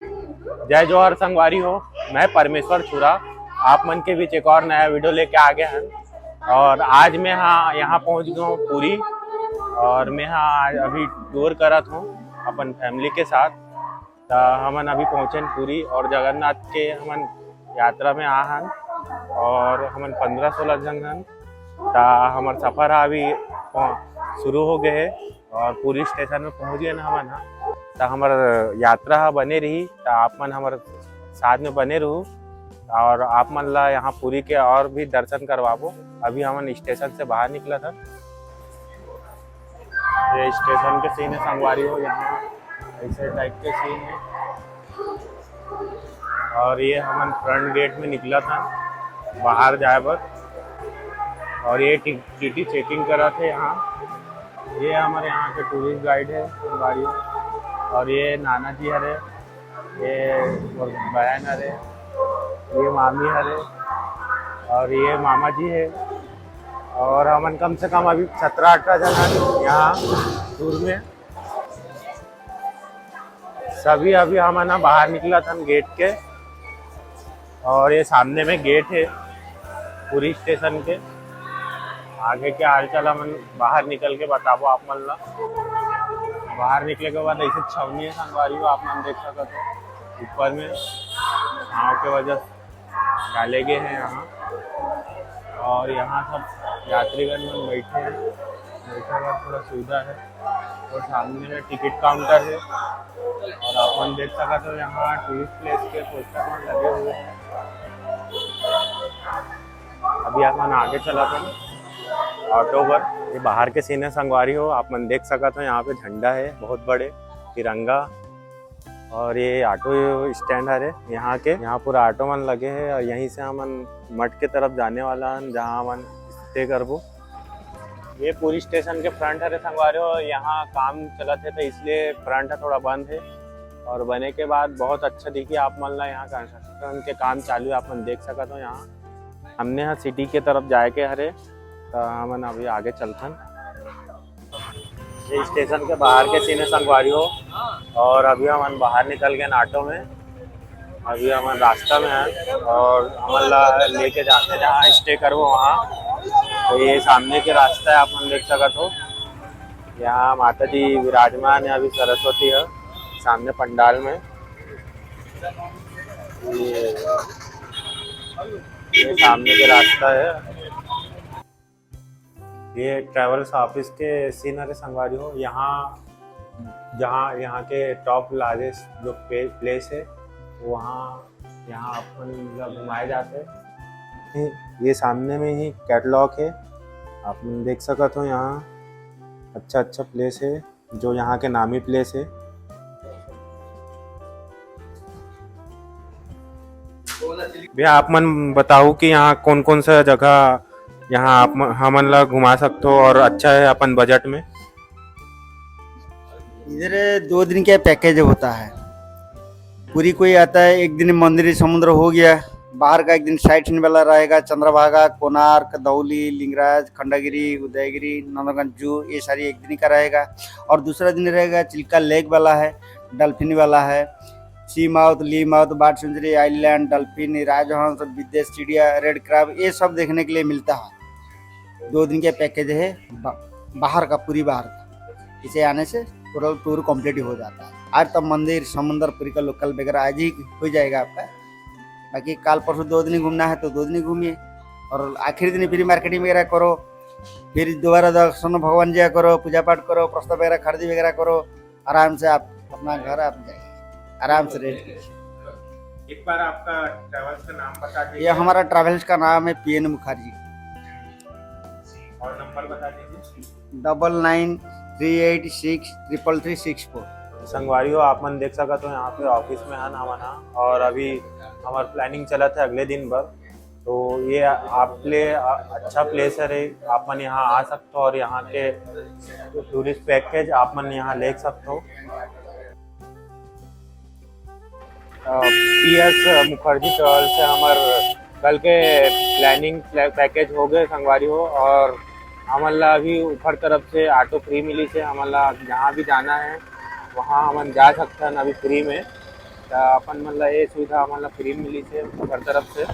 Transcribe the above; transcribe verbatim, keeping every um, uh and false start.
जय जोहार संगवारी हो, मैं परमेश्वर छुरा आप मन के बीच एक और नया वीडियो लेके आ गया हन। और आज मैं हाँ यहाँ पहुँच गया हूँ पुरी, और मैं हाँ आज अभी टूर करत हूँ अपन फैमिली के साथ। त हमन अभी पहुँचेन पुरी और जगन्नाथ के हमन यात्रा में आ हन और हमन पंद्रह सोलह झन हन। त हमर सफर ह अभी पहुँ-, शुरू हो गए हे और पुरी स्टेशन में पहुँच गए ना हमन ह। त हमर यात्रा ह बने रही, त आप मन हमर साथ में बने रहू और आप मन ला यहाँ पुरी के और भी दर्शन करवाबो। अभी हमन स्टेशन से बाहर निकलत हन। ये स्टेशन के सीन है संगवारी हो, यहाँ ऐसे टाइप के सीन है। और ये हमन फ्रंट गेट में निकलत हन बाहर जाए बर, और ये टी टी चेकिंग करत हे यहाँ। ये हमर यहाँ के टूरिस्ट गाइड है संगवारी हो, और ये नाना जी हरे, ये मोर बहन हरे, ये मामी हरे, और ये मामा जी है। और हमन कम से कम अभी सत्रह अठारह जन हन यहाँ टूर में। सभी अभी हमन ह बाहर निकलत हन गेट के, और ये सामने में गेट है पुरी स्टेशन के। आगे के हालचाल हमन बाहर निकल के बताबो आप मन ला। बाहर निकले के बाद ऐसे छावनी है संगवारी हो, आप मन देख सकत हो ऊपर में छाँव के वजह से डाले गए हैं यहाँ। और यहाँ सब यात्रीगण मन बैठे हैं, बैठे बर थोड़ा सुविधा है। और सामने में टिकट काउंटर है, और आप मन देख सकत हो यहाँ टूरिस्ट प्लेस के पोस्टर मन लगे हुए हैं। अभी आप मन आगे चलत हन ऑटो पर। ये बाहर के सीन है संगवारी हो, आप मन देख सकत हो यहाँ पे झंडा है बहुत बड़े तिरंगा, और ये ऑटो स्टैंड हरे यहाँ के। यहाँ पूरा ऑटो मन लगे है और यहीं से हमन मठ के तरफ जाने वाला हन, जहाँ हमन स्टे करबो। ये पुरी स्टेशन के फ्रंट हरे संगवारी हो, यहाँ काम चलत है तो इसलिए फ्रंट ह थोड़ा बंद है, और बने के बाद बहुत अच्छा दिखी आप मन ला। यहाँ कंस्ट्रक्शन के काम चालू है, आप मन देख सकत हो। यहाँ हमने यहाँ सिटी के तरफ जाए के हरे, तो हमन अभी आगे चलथन। ये स्टेशन के बाहर के सीन है संगवारी हो, और अभी हमन बाहर निकल गए ऑटो में। अभी हमन रास्ता में हैं और हमन ला लेके जाते जहाँ स्टे करबो वहाँ। तो ये सामने के रास्ता है, आप मन देख सकत हो। यहाँ माता जी विराजमान है, अभी सरस्वती है सामने पंडाल में। ये, ये सामने के रास्ता है। ये ट्रैवल्स ऑफिस के सीन हरे संगवारी हो। यहाँ, जहाँ यहाँ के टॉप लार्जेस्ट जो प्लेस है, वहाँ यहाँ अपन ला घुमाए जाते हैं। ये सामने में ही कैटलॉग है, आप देख सकत हो। यहाँ अच्छा अच्छा प्लेस है, जो यहाँ के नामी प्लेस है। भैया, आप मन बताओ कि यहाँ कौन कौन सा जगह यहाँ आप म-, हमन ला घुमा सकते हो और अच्छा है अपन बजट में। इधर दो दिन का पैकेज होता है। पूरी कोई आता है, एक दिन मंदिर समुद्र हो गया, बाहर का एक दिन साइट सीन वाला रहेगा, चंद्रभागा, कोणार्क, धौली, लिंगराज, खंडागिरी, उदयगिरी, नंदनगंज जू, ये सारी एक दिन का रहेगा। और दूसरा दिन रहेगा चिल्का लेक वाला है, डल्फिन वाला है, sea mouth, lee mouth, bird sanctuary, island, dolphin, Rajhans, विदेश चिड़िया, रेड क्रैब, ये सब देखने के लिए मिलता है। दो दिन के पैकेज है बा, बाहर का, पूरी बाहर का। इसे आने से टोटल टूर कंप्लीट हो जाता है। आज तब मंदिर, समुंदर, पूरी का लोकल वगैरह आज ही हो जाएगा आपका। बाकी काल परसों दो दिन ही घूमना है तो दो दिन ही घूमिए, और आखिरी दिन फिर मार्केटिंग वगैरह करो, फिर दोबारा दर्शन भगवान जी का करो, पूजा पाठ करो, प्रसाद वगैरह खरीदी वगैरह करो, आराम से आप अपना घर आप जाइए, आराम से रेस्ट कीजिए। एक बार आपका ट्रैवल्स का नाम बता दीजिए। ये हमारा ट्रैवल्स का नाम है पी एन मुखर्जी। और नंबर बता दीजिए। Double nine three eight six triple three six four. संगवारी हो, आप मन देख सकत हो यहाँ पे ऑफिस में हन हमन हा, और अभी हमार प्लानिंग चलत है अगले दिन बर। तो ये आप ले अच्छा प्लेस है रे, आप मन यहाँ आ सकते हो और यहाँ के टूरिस्ट पैकेज आप मन यहाँ ले सकते हो। पी एस मुखर्जी ट्रैवल से हमार कल के प्लानिंग पैकेज हो गए संगवारी हो, और हमन ला अभी उखर तरफ से ऑटो फ्री मिली से हमन ला जहाँ भी जाना है वहाँ हमन जा सकते हैं अभी फ्री में। त अपन मन ला ये सुविधा हमन ला free मिलिस हे सरकार तरफ से।